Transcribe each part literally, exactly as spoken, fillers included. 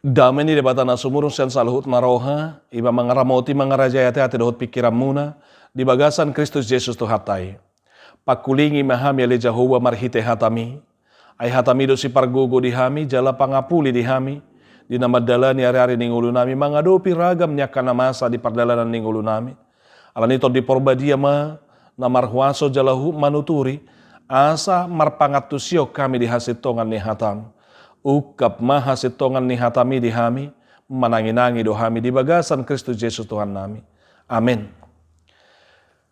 Dame ni Debata na sumurung sian saluhut na roha, i ma mangaramoti, mangarajai ateate dohot pingkiranmuna di bagasan Kristus Jesus Tuhanta i. Pangkulingi ma hami ale Jahowa marhite hatami. Ai hatami do sipargogo di hami jala pangapuli di hami di na mandalani ariari ni ngolunami mangadopi ragam ni angka na masa di pardalanan ni ngolunami. Alani Tondi Porbadia ma na marhuaso jala huhut manuturi, asa marpangantusion hami di hasintongan ni hatam. Ungkap ma hasintongan ni hatami di hami, mananginangi do hami di bagasan Kristus Jesus Tuhannami. Amen.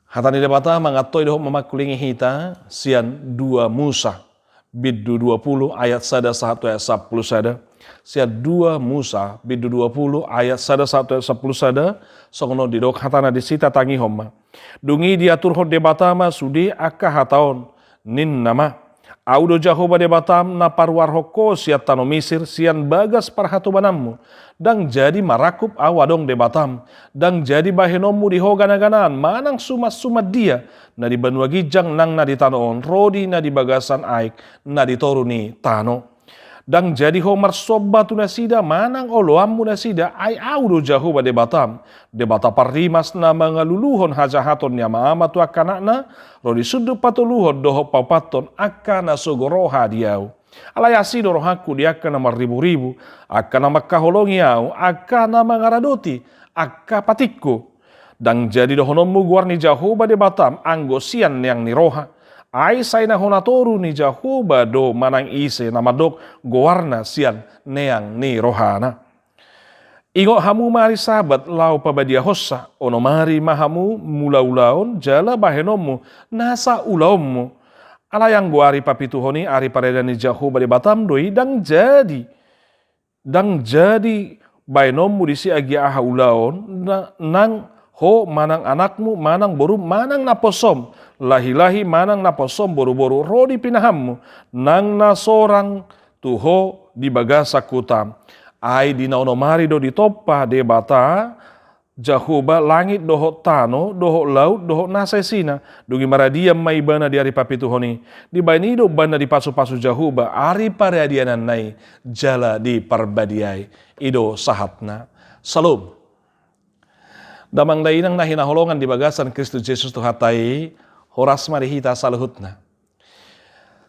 Hata ni Debata mangantoi dohot mamangkulingi hita sian dua Musa bindu dua pulu ayat sada sahat tu ayat sampulu sada. Sian dua Musa bindu dua pulu ayat sada sahat tu ayat sampulu sada, songon on didok hatana disi, tatangihon ma. Dung i diaturhon Debata ma sude angka hata on, ninna ma: Ahu do Jahowa Debatam na paruarhon ho sian tano Misir, sian bagas parhatobananmu. Ndang jadi marangkup Ahu adong Debatam, ndang jadi bahenonmu di ho ganaganaan manang sumansuman dia na di banua ginjang nang na di tano on ro di na di bagasan aek na di toru ni tano. Ndang jadi ho marsomba tu nasida manang oloanmu nasida, ai Ahu do Jahowa Debatam, Debata parrimas na mangaluluhon hajahaton ni amaama tu angka anakna, ro di sundut patoluhon dohot paopathon angka na sogo roha di Ahu. Alai asi do rohangku di angka na marriburibu, angka na mangkaholongi Ahu, angka na mangaradoti angka patikku. Ndang jadi dohononmu goar ni Jahowa Debatam anggo sian neang ni roha. Ai sai na hona toru ni Jahowa do manang ise na mandok goarna sian neang ni rohana. Ingot hamu ma ari Sabat laho pabadiahonsa, onom ari ma hamu mulaulaon jala bahenonmu nasa ulaonmu. Alai anggo ari papituhon i ari paradian ni Jahowa Debatam do i, ndang jadi ndang jadi baenonmu disi agia aha ulaon, na, nang ho manang anakmu manang borum manang naposom lahilahi manang naposom boruboru ro di pinahanmu, nang na sorang tu ho di bagasan huta. Ai di na onom ari do ditompa Debata Jahowa langit dohot tano dohot laut dohot nasa isina. Dung i maradian ma ibana di ari papituhon i. Dibaen i do umbahen na dipasupasu Jahowa ari paradiananna i jala diparbadiai. I do sahatna. Salom. Damang dainang na hinaholongan di bagasan Kristus Jesus Tuhanta i, horas ma di hita saluhutna.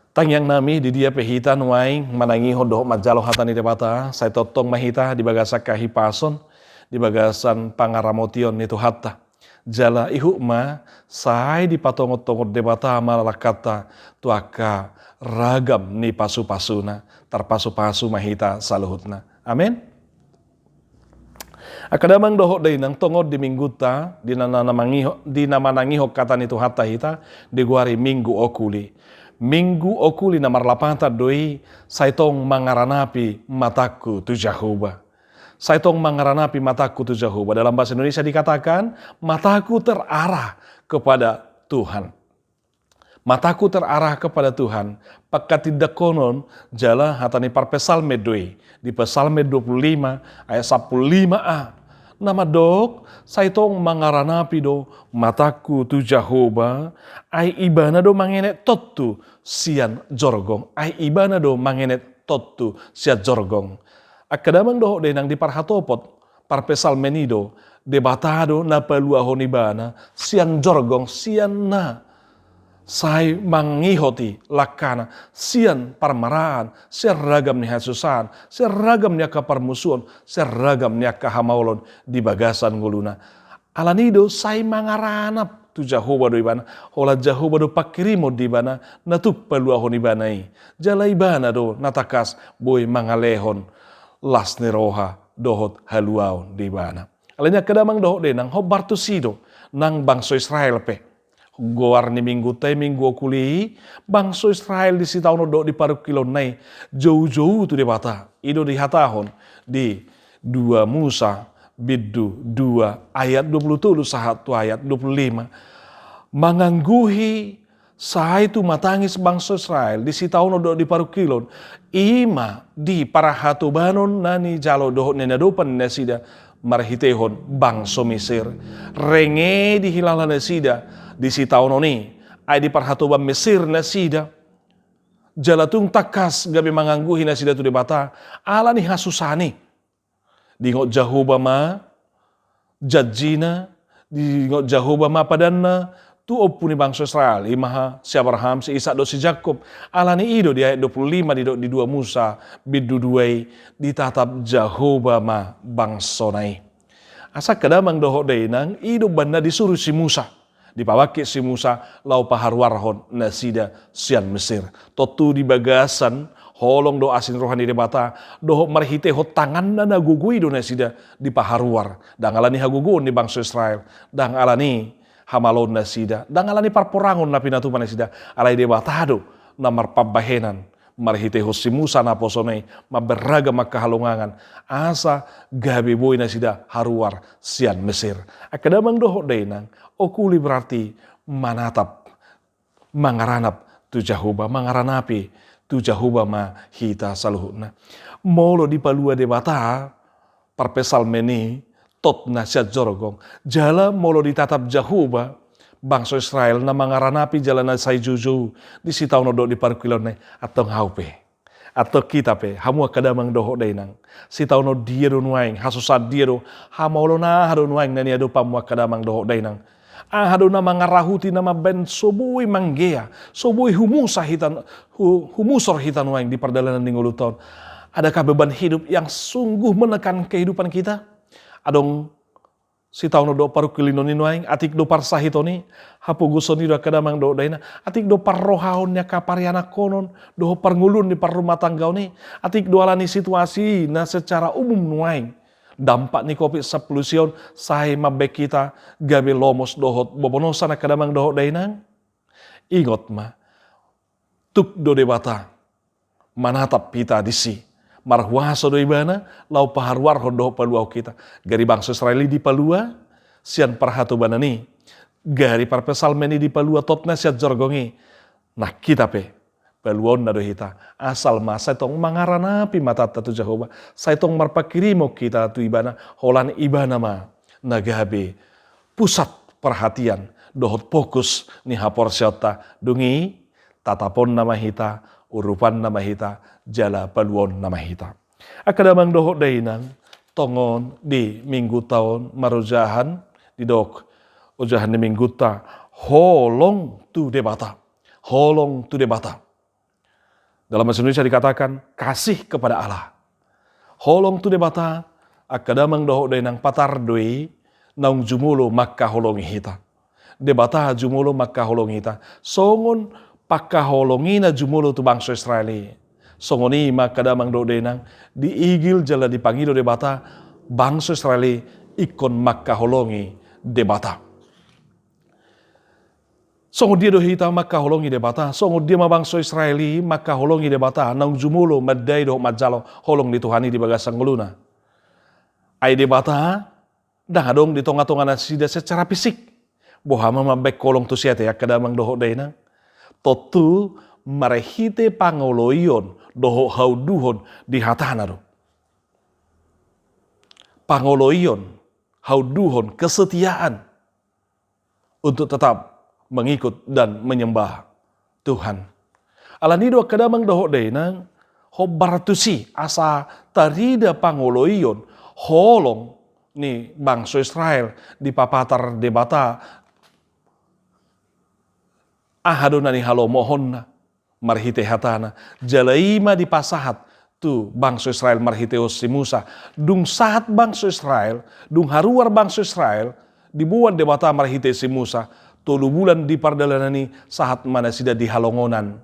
Tangiangnami, di dia pe hita nuaeng manangihon dohot manjalo hata ni Debata, sai tongtong ma hita di bagasan hahipason, di bagasan pangaramotion ni Tuhanta. Jala ihut ma sai dipatongontongon Debata ma langkanta tu angka ragam ni pasupasuna, tarpasupasu ma hita saluhutna. Amen. Angka damang dohot dainang, tongon di minggunta, di na, na, na mangiho-, di na manangihon hata ni Tuhanta hita, digoari Minggu Okuli. Minggu Okuli na marlapatan do i, sai tong mangaranapi matangku tu Jahowa. Sai tong mangaranapi matangku tu Jahowa. Dalam bahasa Indonesia dikatakan, mataku terarah kepada Tuhan. Mataku terarah kepada Tuhan. Pangkatindanghonon jala hata ni parpsalmen do i. Di Psalmen dua pulu lima ayat sampulu lima a. Na mandok, sai tong mangaranapi do matangku tu Jahowa, ai Ibana do mangenet tontu sian jorgong. Ai Ibana do mangenet tontu sian jorgong. Angka damang dohot dainang, di parhatopot parpsalmen i do, Debata do na paluahon ibana sian jorgong, sian na sai mangihoti langkana, sian parmaraan, sian ragam ni hasusaan, sian ragam ni angka parmusuon, sian ragam ni angka hamaolon di bagasan ngoluna. Alani do sai mangaranap tu Jahowa do ibana, holan Jahowa do pangkirimon di ibana, na tung paluahon ibana i. Jala Ibana do na tangkas boi mangalehon las ni roha dohot haluaon di ibana. Alani angka damang dohot dainang, hombar tusi do nang bangso Israel pe. Goar ni minggunta i Minggu Okuli, bangso Israel di sitaonon dohot di parungkilonna i joujou tu Debata. I do dihatahon di dua Musa bindu dua ayat dua pulu tolu sahat tu ayat dua pulu lima. Mangangguhi sai tumatangis bangso Israel di sitaonon dohot di parungkilon, i ma di parhatobanon na nijalo dohot na niadopan nasida marhitehon bangso Misir. Renge dihilala nasida di sitaonon i, ai di parhatoban Misir nasida. Jala tung tangkas gabe mangangguhi nasida tu Debata ala ni hasusaan i. Diingot Jahowa ma janjina, diingot Jahowa ma padanna tu ompu ni bangso Israel, i ma si Abraham, si Isak dohot si Jakob. Alani i do di ayat dua pulu lima didok di dua Musa bindu dua i, ditatap Jahowa ma bangsona i. Asa angka damang dohot dainang, i do umbahen na disuru si Musa. Dipabangkit si Musa laho paharuarhon nasida sian Mesir. Tontu di bagasan holong dohot asi ni roha ni Debata, dohot marhitehon tanganna na gogo i do nasida dipaharuar. Ndang alani hagogoon ni bangso Israel, ndang alani hamaloon nasida, ndang alani parporangon na pinatupa nasida, alai Debata do na marpambahenan marhitehon si Musa naposona i, mamberragam angka halongangan, asa gabe boi nasida haruar sian Mesir. Angka damang dohot dainang, okuli berarti manatap, mangaranap tu Jahowa, mangaranapi tu Jahowa ma hita saluhutna. Molo dipalua Debata parpsalmen i, totna sian jorgong. Jala molo ditatap Jahowa, bangso Israel na mangaranapi jala na sai joujou di sitaonon dohot di parungkilonna i, antong ahu pe, antong hita pe, hamu angka damang dohot dainang. Sitaonon dia do nuaeng, hasusaan dia do, hamaolon aha do nuaeng na niadopanmu angka damang dohot dainang. Aha do na mangarahuti na mambahen so boi manggea, so boi humusa hita, hu-, humusor hita nuaeng di pardalanan ni ngolunta on. Adakah beban hidup yang sungguh menekan kehidupan kita? Adong sitaonon dohot parungkilon i nuaeng, atik do parsahiton i, hapogoson i do angka damang dohot dainang, atik do parrohaon ni angka parianakhonon, dohot parngoluon ni parrumatanggaon i, atik do alani situasi na secara umum nuaeng. Dampak ni covid sampulu sia on sai mambahen hita gabe lomos dohot bobonosan angka damang dohot dainang. Ingot ma, tuk do Debata manatap hita disi. Marhuaso do Ibana laho paharuarhon dohot paluahon hita. Gari bangso Israel i dipalua sian parhatobanan i. Gari parpsalmen i dipalua totna sian jorgong i. Nah, hita pe paluaonna do hita. Asal ma sai tong mangaranapi matanta tu Jahowa, sai tong marpanghirimon hita tu Ibana, holan Ibana ma na gabe pusat perhatian dohot fokus ni haporseaonta. Dung i tataponna ma hita, urupanna ma hita, jala paluaonna ma hita. Angka damang dohot dainang, tongon di minggunta on marojahan, didok ojahan ni minggunta, holong tu Debata. Holong tu Debata. Dalam bahasa Indonesia dikatakan kasih kepada Allah. Holong tu Debata, angka damang dohot dainang, patar do i naung jumolo mangkaholongi hita. Debata jumolo mangkaholongi hita. Songon pangkaholongina jumolo tu bangso Israel i, songon i ma angka damang dohot dainang, diigil jala dipangido Debata, bangso Israel i ingkon mangkaholongi Debata. Songon dia do hita mangkaholongi Debata, songon dia ma bangso Israel i mangkaholongi Debata, naung jumolo mandai dohot manjalo holong ni Tuhan i di bagasan ngoluna. Ai Debata ndang adong di tongatonga nasida secara fisik. Boha ma mambahen holong tu siate, angka damang dohot dainang? Tontu marhite pangoloion dohot haunduhon di hatana do. Pangoloion, haunduhon, kesetiaan untuk tetap mengikut dan menyembah Tuhan. Alani i do angka damang dohot dainang, hombar tusi asa tarida pangoloion, holong ni bangso Israel dipapatar Debata, aha do na nihalomohonna marhite hatana, jala i ma dipasahat tu bangso Israel marhitehon si Musa. Dung sahat bangso Israel, dung haruar bangso Israel, diboan Debata marhite si Musa, tolu bulan di pardalanan i sahat ma nasida di halongonan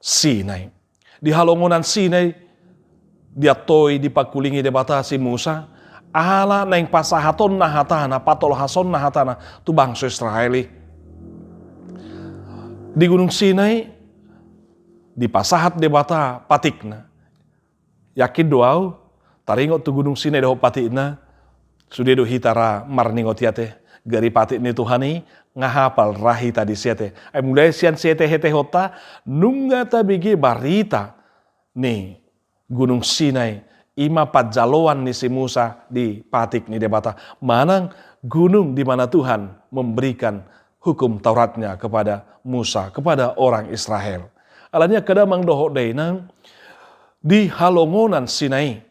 Sinai. Di halongonan Sinai, diantoi, dipangkulingi Debata si Musa, ala naeng pasahatonna hatana, patolhasonna hatana tu bangso Israel i. Di Gunung Sinai, dipasahat Debata patikna. Yakin do ahu, taringot tu Gunung Sinai dohot patikna, sude do hita ra marningot i ate, gari patik ni Tuhan i, nga hapal ra hita di siate. Ai mulai sian sihetehetehonta, nunga tabege barita ni Gunung Sinai, i ma panjaloan ni si Musa di patik ni Debata. Manang gunung di mana Tuhan memberikan hukum Tauratnya kepada Musa, kepada orang Israel. Alani i angka damang dohot dainang, di halongonan Sinai,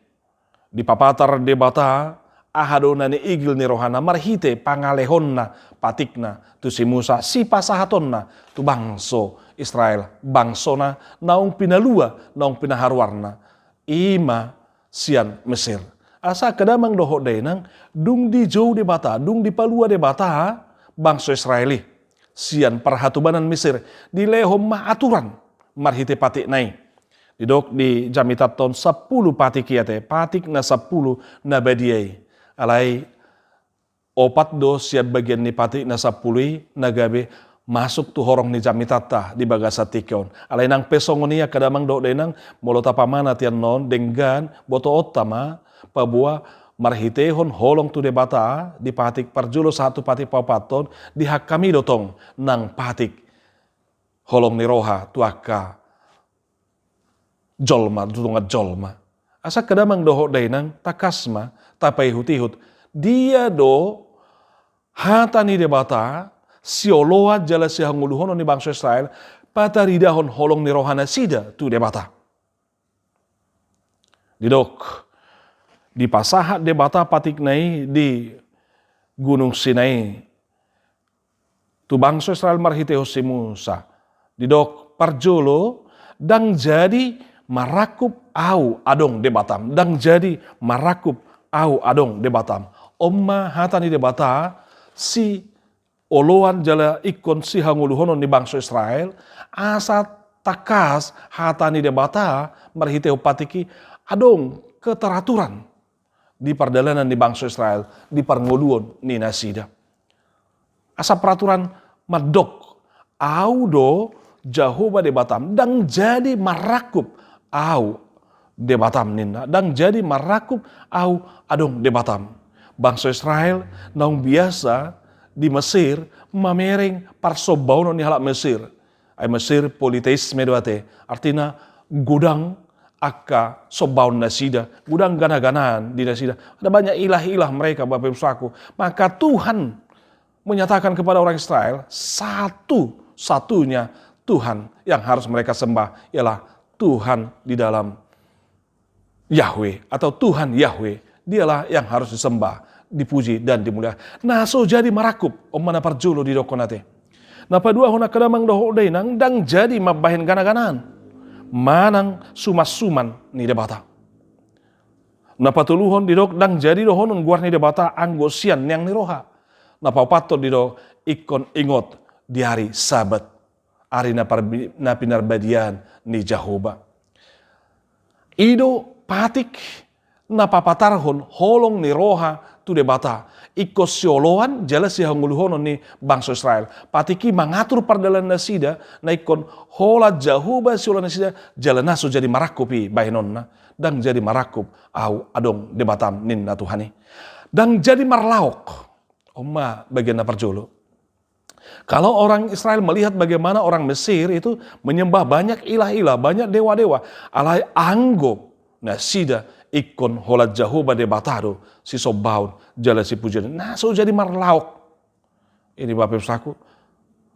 Dipapatar Debata aha do na niigil ni rohana marhite pangalehonna patikna tu si Musa, sipasahatonna tu bangso Israel, bangsona naung pinalua, naung pinaharuarna, i ma sian Mesir. Asa angka damang dohot dainang, dung dijou Debata, dung dipalua Debata bangso Israel i sian parhatobanan Mesir, dilehon ma aturan marhite patikna i. Didok di jamitatta on sampulu patik i ate, patik na sampulu na badia i. Alai opat do sian bagian ni patik na sampulu i na gabe masuk tu horong ni jamitatta di bagasan tingki on. Alai nang pe songon i angka damang dohot dainang, molo tapamanat i annon, denggan botoonta ma paboa marhitehon holong tu Debata di patik parjolo sahat tu patik paopathon, di hami do tong nang patik holong ni roha tu angka jolma, tu dongan jolma. Asa angka damang dohot dainang, tangkas ma tapaihut-ihut, dia do hata ni Debata, sioloan jala sihangoluhonon ni bangso Israel, pataridahon holong ni rohanasida tu Debata. Didok, dipasahat Debata patikna i di Gunung Sinai tu bangso Israel marhitehon si Musa. Didok, parjolo, ndang jadi marangkup Ahu adong Debatam, ndang jadi marangkup Ahu adong Debatam. On ma hata ni Debata, sioloan jala ingkon sihangoluhonon ni bangso Israel, asa tangkas hata ni Debata marhitehon patik i, adong keteraturan di pardalanan ni bangso Israel, di parngoluon ni nasida. Asa peraturan mandok, Ahu do Jahowa Debatam, ndang jadi marangkup Ahu Debatam ninna, ndang jadi marangkup Ahu adong Debatam. Bangso Israel naung biasa di Mesir mamereng parsombaonon ni halak Mesir. Ai Mesir politeisme do ate, artina godang angka sombaon nasida, godang gana-ganaan di nasida. Ada banyak ilah-ilah mereka, Bapak Ibu Saudaraku. Maka Tuhan menyatakan kepada orang Israel, satu-satunya Tuhan yang harus mereka sembah ialah Tuhan di dalam Yahweh, atau Tuhan Yahweh, dialah yang harus disembah, dipuji, dan dimuliakan. Na so jadi marangkup, on ma na parjolo didokkon ate. Na paduahon angka damang dohot dainang, ndang jadi mambahen gana-ganaan manang suman-suman ni Debata. Na patoluhon didok, ndang jadi dohonon goar ni Debata anggo sian neang ni roha. Na paopathon didok, ingkon ingot di ari Sabat, ari na parbi-, na pinarbadiaan ni Jahowa. I do patik na papatarhon holong ni roha tu Debata, ingkon sioloan jala sihangoluhonon ni bangso Israel. Patik i mangatur pardalanan nasida, na ingkon holan Jahowa sioloan nasida, jala na so jadi marangkup i bahenonna, ndang jadi marangkup Ahu adong Debatam ninna Tuhan i. Ndang jadi marlaok. On ma bagian na parjolo. Kalau orang Israel melihat bagaimana orang Mesir itu menyembah banyak ilah-ilah, banyak dewa-dewa, alai anggo nasida ingkon holan Jahowa Debata do sisombaon jala sipujion, na so jadi marlaok. Ini Bapak Ibu Saudaraku,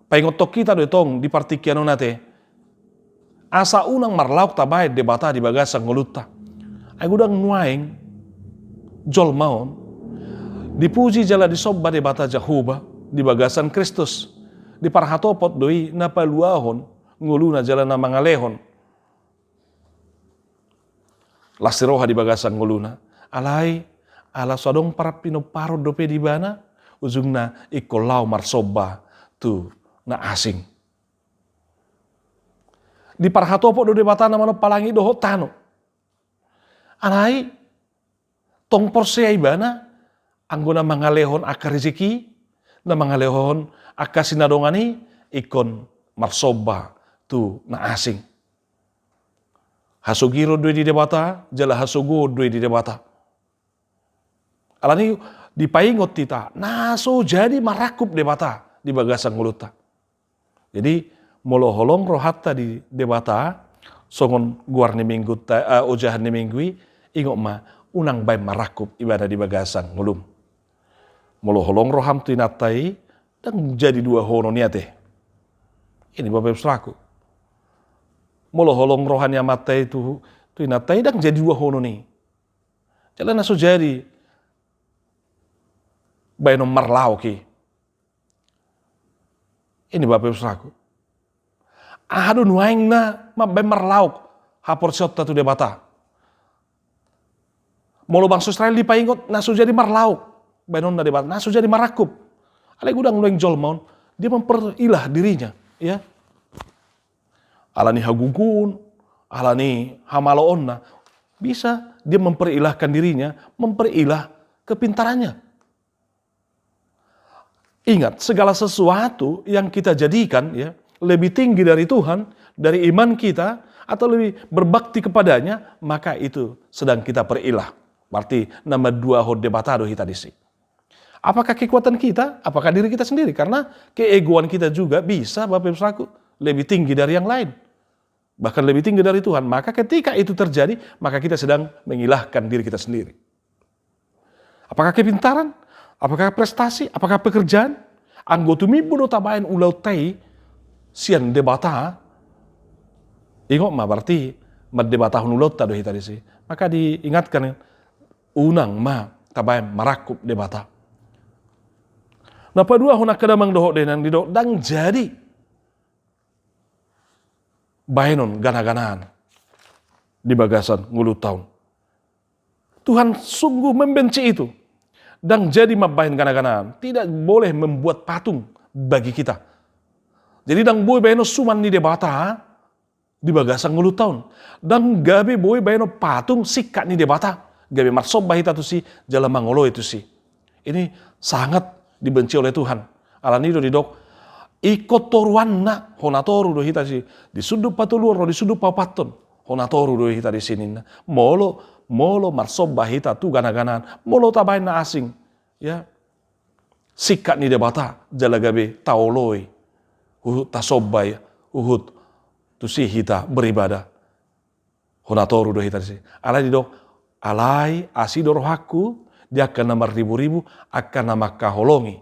paingothon hita do i tong di partingkian on ate. Asa unang marlaok tabahen Debata di bagasan ngolunta. Ai godang nuaeng jolma on dipuji jala disomba Debata Jahowa di bagasan Kristus. Diparhatopot do i na paluahon ngoluna jala na mangalehon las ni roha di bagasan ngoluna. Alai ala so adong parpinomparon dope di ibana, ujungna ingkon laho marsomba tu na asing. Diparhatopot do Debata na manompa langit dohot tano. Alai tong porsea ibana, anggo na mangalehon angka rezeki, na mangalehon angka sinadongan i, ingkon marsomba tu na asing. Hasogiron do i di Debata, jala hasogoon do i di Debata. Alani dipaingot hita, na so jadi marangkup Debata di bagasan ngolunta. Jadi, molo holong rohanta di Debata, songon goar ni minggu ta-, eh, ojahan ni minggu i, ingot ma, unang baen marangkup ibana di bagasan ngolum. Molo holong roham tu inanta i, ndang jadi duahonon i ate. Ini Bapak Ibu Saudaraku. Molo holong roha ni amanta i tu, tu inanta i, ndang jadi duahonon i. Jala na so jadi baenon marlaok i. Ini bapak ibu saudaraku. Aha do nuaeng na mambaen marlaok haporseaonta tu Debata? Molo bangso Israel dipaingot na so jadi marlaok baenonna Debata, na so jadi marangkup. Alai godang nuaeng jolma on, dia memperilah dirinya, ya. Alani hagogoon, alani hamaloonna, bisa dia memperilahkan dirinya, memperilah kepintarannya. Ingat, segala sesuatu yang kita jadikan, ya, lebih tinggi dari Tuhan, dari iman kita, atau lebih berbakti kepada-Nya, maka itu sedang kita perilah. Berarti na manduahon Debata do hita disi. Apakah kekuatan kita? Apakah diri kita sendiri? Karena keegoan kita juga bisa, bapak ibu saudaraku, lebih tinggi dari yang lain, bahkan lebih tinggi dari Tuhan. Maka ketika itu terjadi, maka kita sedang mengilahkan diri kita sendiri. Apakah kepintaran? Apakah prestasi? Apakah pekerjaan? Anggo tumimbo do tabaen ulaonta i sian Debata, ingot ma, berarti mandebatahon ulaonta do hita disi. Maka diingatkan, unang ma tabaen marangkup Debata. Na paduahon angka damang dohot dainang, didok ndang jadi baenon gana-ganaan di bagasan ngolunta on. Tuhan sungguh membenci itu. Ndang jadi mambaen gana-ganaan. Tidak boleh membuat patung bagi kita. Jadi ndang boi baenon suman ni Debata di bagasan ngolunta on. Ndang gabe boi baenon patung singkat ni Debata, gabe marsomba hita tusi jala mangoloi tusi. Ini sangat dibenci oleh Tuhan. Alani do didok, ingkon toruanna, hona toru do hita disi, di sundut patoluhon ro di sundut paopathon, hona toru do hita disi ninna. Molo, molo marsomba hita tu gana-ganaan, molo tabaen na asing, ya, singkat ni Debata, jala gabe taoloi, huhut tasomba i, huhut tusi hita beribadah. Hona toru do hita disi. Alai didok, alai asi do rohangku di angka na marribu-ribu, angka na mangkaholongi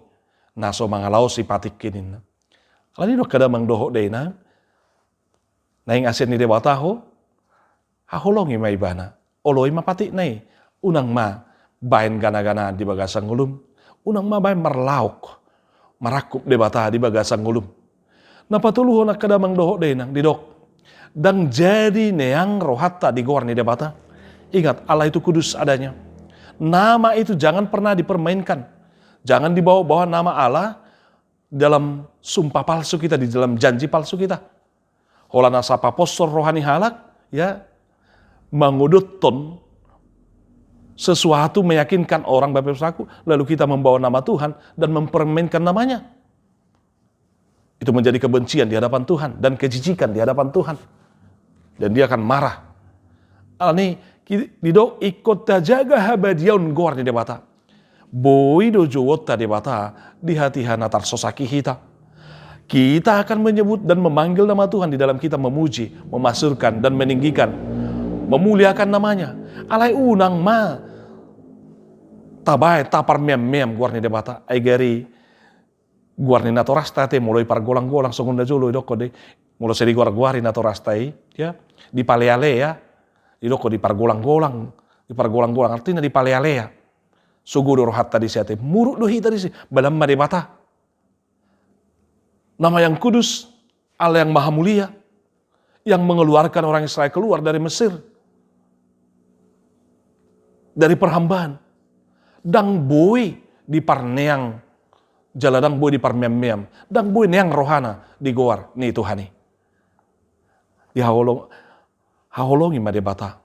na so mangalaosi patikki ninna. Alani do angka damang dohot dainang, naeng asian ni Debata ho, haholongi ma ibana. Oloi ma patikna i. Unang ma baen gana-ganaan di bagasan ngolum. Unang ma baen marlaok, marangkup Debata di bagasan ngolum. Na patoluhon angka damang dohot dainang, didok, ndang jadi neang rohanta di goar ni Debata. Ingat, Allah itu kudus adanya. Nama itu jangan pernah dipermainkan. Jangan dibawa-bawa nama Allah dalam sumpah palsu kita, di dalam janji palsu kita. Holan asa papossor roha ni halak, ya, mangodothon sesuatu meyakinkan orang, bapak ibu saudaraku, lalu kita membawa nama Tuhan dan mempermainkan namanya. Itu menjadi kebencian di hadapan Tuhan dan kejijikan di hadapan Tuhan. Dan Dia akan marah. Alani, ki-, didok ingkon tajaga habadiaon goar ni Debata. Boi do jouonta Debata di hatiha na tarsosaki hita. Kita akan menyebut dan memanggil nama Tuhan di dalam kita memuji, memasyurkan, dan meninggikan, memuliakan namanya. Alai unang ma tabaen, taparmeam-meam goar ni Debata. Ai gari goar ni natorasta ate, molo i pargolang-golang songon na jolo idokkon do i. Molo sai digoar-goari natorasta i, ya, dipalea-lea, idokkon dipargolang-golang, dipargolang-golang, artina dipalea-lea. Sogo do rohanta disi ate, muruk do hita disi, balan ma Debata. Nama yang kudus, Allah yang maha mulia, yang mengeluarkan orang Israel keluar dari Mesir, dari perhambaan. Ndang boi diparneang, jala ndang boi diparmeam-meam, ndang boi neang rohana di goar ni Tuhan i. Dihaholong-, haholongi ma Debata.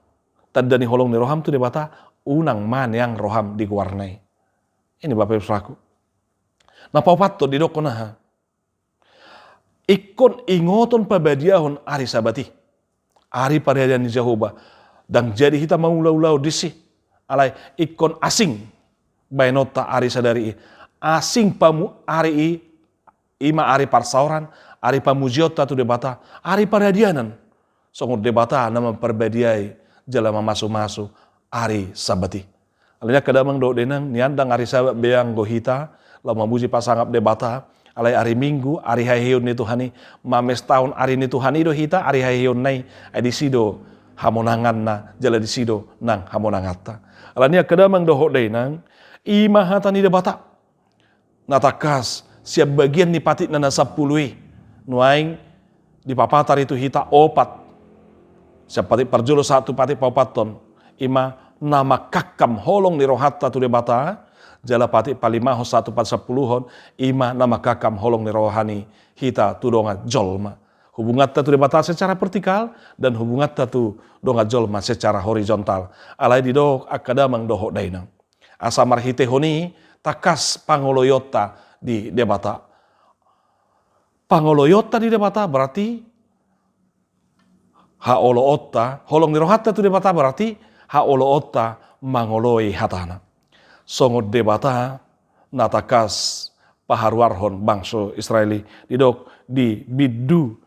Tanda ni holong ni roham tu Debata, unang ma neang roham di goarna i. Ini bapak ibu saudaraku. Na paopathon didokkon aha? Ingkon ingoton pabadiahon ari Sabat i. Ari paradian ni Jahowa. Ndang jadi hita maula-ulaon disi. Alai ingkon asing baenonta ari sadari i. Asing pamu-, ari i, i ma ari parsaoran, ari pamujionta tu Debata, ari paradianan. Songon Debata na mamparbadiai jala mamasu-masu ari Sabat i. Alani angka damang dohot dainang, nian ndang ari Sabat be anggo hita laho mamuji pasangap Debata, alai ari Minggu, ari haheheon ni Tuhan i, mamestahon ari ni Tuhan i do hita, ari haheheonna i, ai disi do hamonanganna, jala disi do nang hamonanganta. Alani i angka damang dohot dainang, i ma hata ni Debata na tangkas sian bagian ni patikna na sampulu i. Nuaeng dipapatar i tu hita opat, sian patik parjolo sahat tu patik paopathon, i ma na mangkangkam holong ni rohanta tu Debata, jala patik palimahon sahat tu pasampuluhon, i ma na mangkangkam holong ni roha ni hita tu dongan jolma. Hubunganta tu Debata secara vertikal dan hubunganta tu dongan jolma secara horizontal. Alai didok angka damang dohot dainang, asa marhitehon i tangkas pangoloionta di Debata. Pangoloionta di Debata berarti haoloonta, holong ni rohanta tu Debata berarti haoloonta mangoloi hatana. Songon Debata na tangkas paharuarhon bangso Israel i, didok di bindu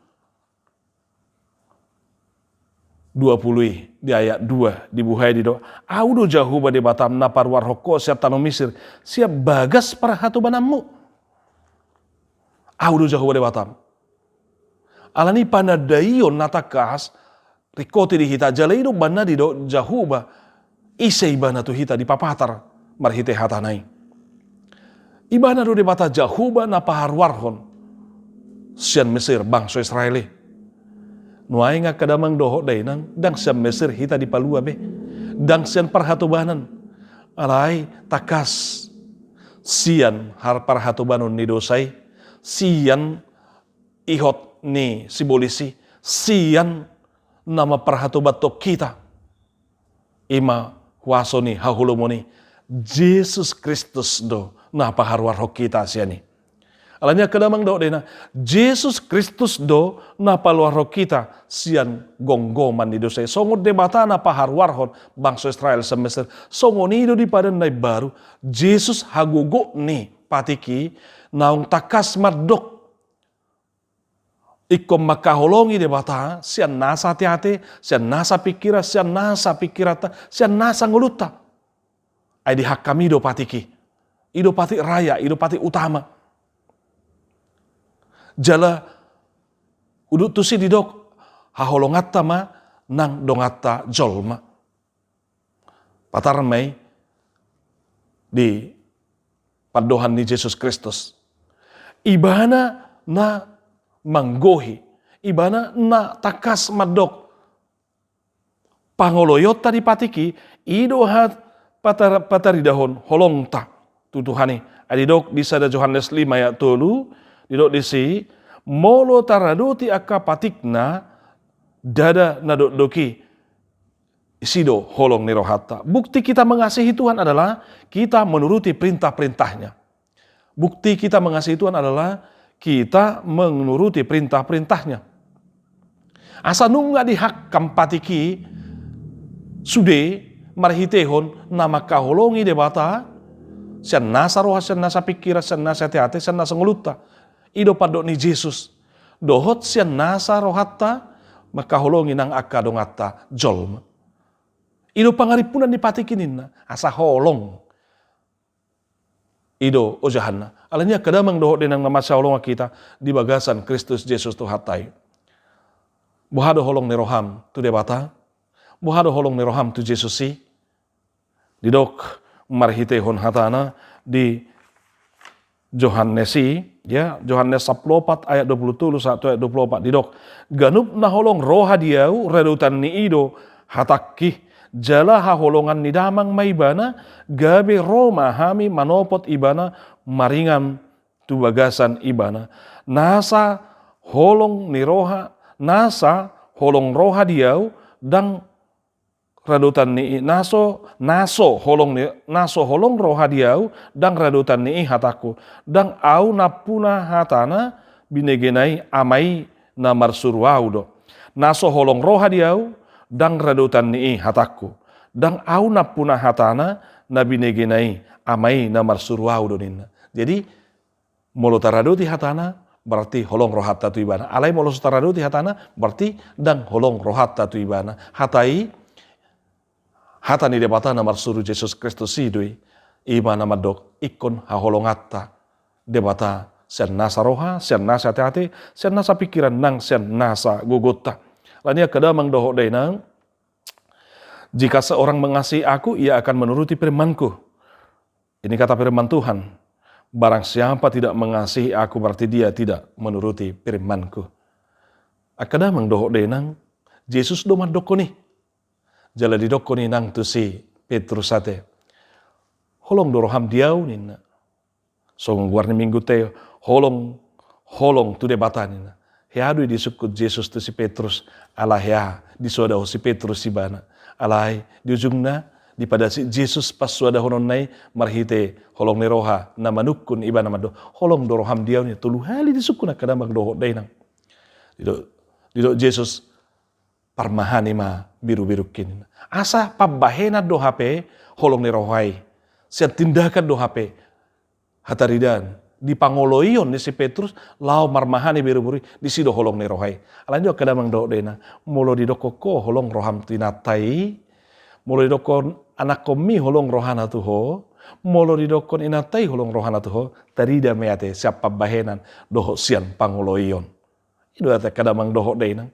dua pulu i di ayat dua, dibuhai didok, Ahu do Jahowa Debatam na paruarhon ho sian tano Misir, sian bagas parhatobananmu. Ahu do Jahowa Debatam. Alani panandaion na tangkas ringkoti di hita, jala i do umbahen na didok Jahowa, ise ibana tu hita dipapatar marhite hatana i. Ibana do Debata Jahowa na paharuarhon sian Mesir bangso Israel i. Nuaeng angka damang dohot dainang, ndang sian Mesir hita dipalua be, ndang sian parhatobanan. Alai tangkas sian har parhatobanon ni dosa i, sian ihot ni sibolis i, sian na mamparhatobanhon hita. I ma huaso ni haholomon i, Jesus Kristus do na paharuarhon hita sian i. Alani i angka damang dohot dainang, Jesus Kristus do na paluarhon hita sian gomgoman ni dosa i. Songon Debata na paharuarhon bangso Israel sian Mesir, songon i do di Padan na Imbaru, Jesus hagogoon ni patik i naung tangkas mandok ingkon mangkaholongi Debata sian nasa ateate, sian nasa pingkiran, sian nasa pingkiranta, sian nasa ngolunta. Ai dihangkam i do patik i. I do patik raya, i do patik utama. Jala udut tusi didok, haholonganta ma nang donganta jolma. Patar ma i di pandohan ni Jesus Kristus. Ibana na manggohi, ibana na tangkas mandok pangoloionta di patik i, i do hat patar-, pataridahon holongta tu Tuhan i. Ai didok di sada Johannes lima ayat tolu, didok disi, molo taradoti angka patikna, ndada na dokdok i, disi do holong ni rohanta. Bukti kita mengasihi Tuhan adalah kita menuruti perintah-perintahnya. Bukti kita mengasihi Tuhan adalah kita menuruti perintah-perintahnya. Asa nunga dihangkam patik i sude marhitehon na mangkaholongi Debata sian nasa roha, sian nasa pingkiran, sian nasa ateate, sian nasa ngolunta. I do pandok ni Jesus. Dohot sian nasa rohanta mangkaholongi nang angka donganta jolma. I do pangarimpunan ni patik i ninna, asa holong. I do ojahanna. Alani i angka damang dohot dainang na masihaholongan hita di bagasan Kristus Jesus Tuhanta i. Boha do holong ni roham tu Debata? Boha do holong ni roham tu Jesus i? Didok marhitehon hatana di Johannes i, ya, Johannes sampulu opat ayat dua pulu tolu sahat tu ayat dua pulu opat, didok, ganup na holong roha di ahu radotan ni i do hatangki, jala haholongan ni Damang ma ibana, gabe ro ma hami manopot ibana maringan tu bagasan ibana. Nasa holong ni roha, nasa holong roha di ahu, ndang radotan ni i, naso, naso holong ni, naso holong roha di ahu, ndang radotan ni i hatangku, ndang ahu nampuna hatana, binegena i Ama i na marsuru ahu do. Naso holong roha di ahu, ndang radotan ni i hatangku, ndang ahu nampuna hatana, na binegena i Ama i na marsuru ahu do ninna. Jadi, molo taradoti hatana, berarti holong rohanta tu ibana. Alai molo so taradoti hatana, berarti ndang holong rohanta tu ibana. Hata i, hata ni Debata na marsuru Jesus Kristus i do i, i ma na mandok ingkon haholonganta Debata sian nasa roha, sian nasa ateate, sian nasa pingkiran nang sian nasa gogonta. Alani i angka damang dohot dainang, Jika seorang mengasihi Aku, ia akan menuruti firman-Ku. Ini kata firman Tuhan, barang siapa tidak mengasihi Aku, berarti dia tidak menuruti firman-Ku. Angka damang dohot dainang, Jesus do mandokkon i. Jala didokkon i nang tu si Petrus ate. Holong do roham di Au, ninna. Songon goar ni minggunta i, holong, holong tu Debata, ninna. Hea do i disungkun Jesus tu si Petrus, ala hea disoadahon si Petrus ibana. Alai di ujungna dipadasi Jesus pansoadahononna i marhite holong ni roha na manungkun ibana mandok, holong do roham di Au, ninna. Tolu hali disungkun angka damang dohot dainang. Didok, didok Jesus, parmahani ma birubirungki, ninna. Asa pambahenan do hape holong ni roha i. Sian tindakan do hape hataridaan di pangoloion ni si Petrus laho marmahani birubiru i, disi do holong ni roha i. Alani do angka damang dohot dainang, molo didokkon ho holong roham tu inanta i, molo didokkon anakkonmi holong rohana tu ho, molo didokkon inanta i holong rohana tu ho, tarida ma i ate sian pambahenan dohot sian pangoloion. I do ate angka damang dohot dainang.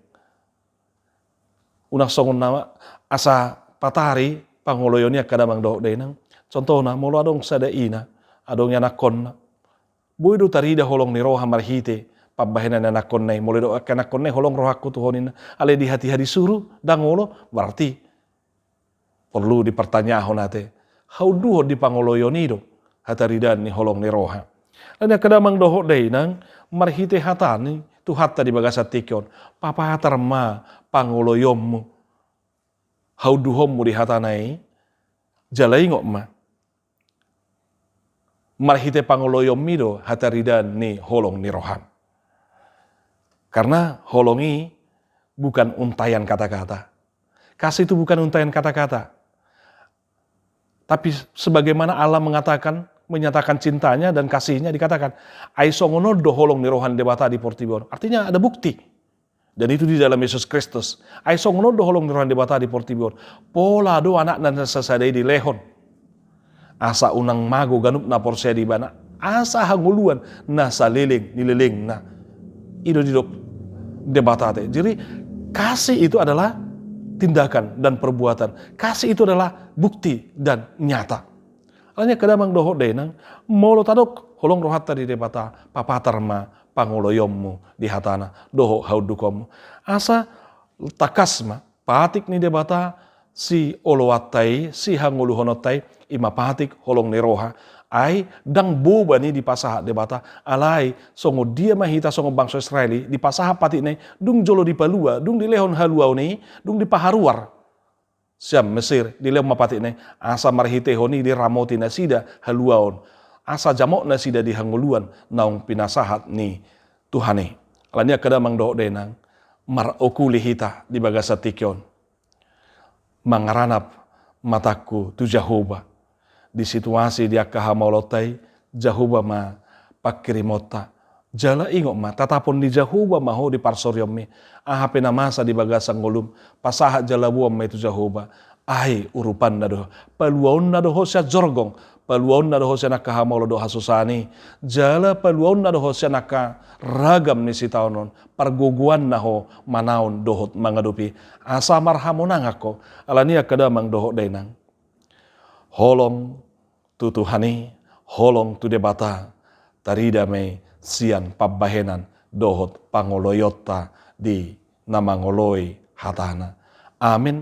Unang songon na asa patari pangoloion i angka damang dohot dainang. Contohna, molo adong sada ina, adong i anakkonna. Boi do tarida holong ni roha marhite pambahenan ni anakkonna i. Molo didok angka anakkonna i holong rohangku tu ho, ninna, alai di hatiha disuru, ndang olo, berarti porlu dipartanyahon ate. Haunduhon di pangoloion i do hataridaan ni holong ni roha. Alani angka damang dohot dainang, marhite hata ni Tuhanta di bagasan tingki on, papatar ma pangoloionmu, haunduhonmu di hatana i, jala ingot ma, marhite pangoloionmi do hataridaan ni holong ni roham. Karena holong i bukan untaian kata-kata. Kasih itu bukan untaian kata-kata. Tapi sebagaimana Allah mengatakan, menyatakan cintanya dan kasihnya, dikatakan, ai songon on do holong ni roha ni Debata di portibi on. Artinya ada bukti. Dan itu di dalam Yesus Kristus. Ai songon on do holong ni roha ni Debata di portibi on. Pola do Anakna na sasada i dilehon, asa unang mago ganup na porsea di Ibana, asa hangoluan na saleleng ni lelengna. I do didok Debata ate. Jadi, kasih itu adalah tindakan dan perbuatan. Kasih itu adalah bukti dan nyata. Alani angka damang dohot dainang, molo tadok holong rohanta di Debata, papatar ma pangoloionmu di hatana dohot haunduhonmu. Asa tangkas ma patik ni Debata sioloanta i, sihangoluhononta i, i ma patik holong ni roha. Ai ndang boban i dipasahat Debata, alai songon dia ma hita songon bangso Israel i, dipasahat patikna i, dung jolo dipalua, dung dilehon haluaon i, dung dipaharuar sian Mesir, dilehon ma patikna i, asa marhitehon i diramoti nasida haluaon, asa jamot nasida di hangoluan naung pinasahat ni Tuhan i. Alani angka damang dohot dainang, marokuli hita di bagasan tingki on. Mangaranap matangku tu Jahowa. Di situasi di angka hamaolonta i, Jahowa ma pangkirimonta. Jala ingot ma, tatapon ni Jahowa ma ho di parsorionmi. Aha pe na masa di bagasan ngolum, pasahat jala boan ma i tu Jahowa. Ai urupanna do ho, paluaonna do ho sian jorgong, paluaonna do ho sian angka hamaolon dohot hasusaan i. Jala paluaonna do ho sian angka ragam ni sitaonon, pargogoanna ho manaon dohot mangadopi. Asa marhamonangan ho, alani angka damang dohot dainang. Holong tu Tuhan i, holong tu Debata, tarida ma i sian pambahenan dohot pangoloionta di na mangoloi hatana. Amen.